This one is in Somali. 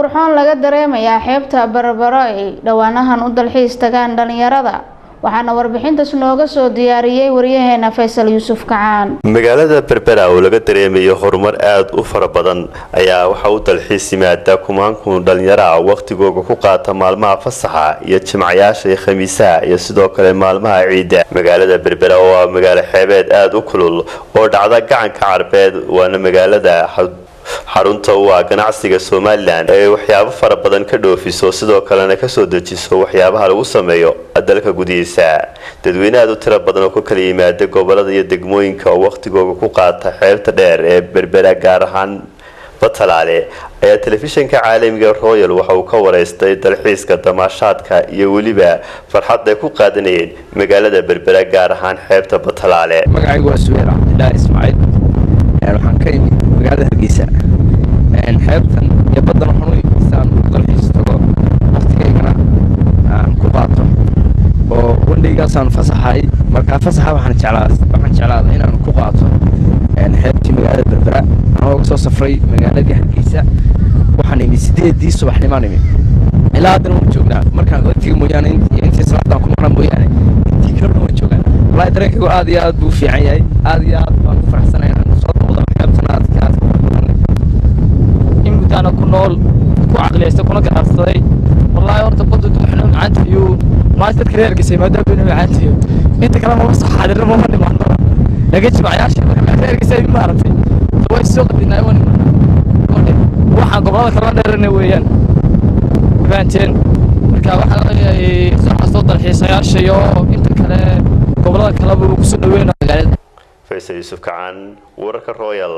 qurxoon laga dareemayaa xeebta Berbera ay dhowaanahan u dalxiis tagaan dhalinyarada, waxaana warbixintaas nooga soo diyaariyey wariyaheena Faysal Yuusuf Kacaan. Magaalada Berbera oo laga dareemayo horumar aada u fara badan ayaa waxaa u dalxiis yimaada kumaan kun dhalinyaro ah, wakhtigooga ku qaata maalmaha fasaxa iyo jimcayaasha iyo khamiisaha iyo sidoo kale maalmaha ciidda. Magaalada Berbera oo ah magaalo xeebeed aada u kulul oo dhacda Gacanka Carbeed, waana magaalada xarunta u ah ganacsiga Somalilan ee waxyaabo fara badan ka dhoofiso, sidoo kalena kasoo dejiso waxyaabaha lagu sameeyo dalka gudihiisa. Dadweyne aada u tiro badan oo ku kala yimaada gobolada iyo degmooyinka oo wakhtigooga ku qaata xeebta dheer ee Berbera, gaar ahaan Batalaale, ayaa telefishinka caalamiga Royal waxa uu ka wareystay dalxiiska, damaashaadka iyo weliba farxad ay ku qaadanayeen magaalada Berbera, gaar ahaan xeebta Batalaale. Magacaygu waa Subeer Cabdilaahi Ismaaciil, waxaan ka imid magaalada Hargeysa. Xeebtan iyo baddan waxaan u imid si aan u dalxiis tago, waqtigaygana aan ku qaato, oo wandhaygaasaan fasaxay. Markaa fasaxa waxaan jeclaaday inaan ku qaato xeebtii magaalada Berbera. Anoo ga soo safray magaaladii Hargeysa, waxaan imid 8dii subaxnimaan imid, ilaa haddana waan joognaa. Markaan waqtiga mooyaane intii salaadaan ku maqnaa mooyaane, intii kale dhan waan joogaa. Wallahi dareenkaygu aad iyo aad buu u fiican yahay, aad iyo aad baan ku faraxsanahay inaan soo noqdo xeebtan aadka aadka u badan. In muddaana ku nool, ku caqliyaysta, kuna garaadsaday. Wallaahi horta baddu waxna macaantiyo maanta dadka reer Hargeysa maadaama inuu macaantiyo, inta kale mama soo xaadirno, mama nimaadno, laakiin jimcayaasha marka reer Hargeysa maaragtay way soo qadinaa, waa nimaadnaa. Waxaan gobolada kalena dheerana weeyaan, fahanteen. Marka waxaan leeyahay soo xasoo dalxiisayaasha iyo inta kale gobolada kaleba uu kusoo dhaweynaa magaalada. Faysal Yuusuf Kacaan, wararka Royal,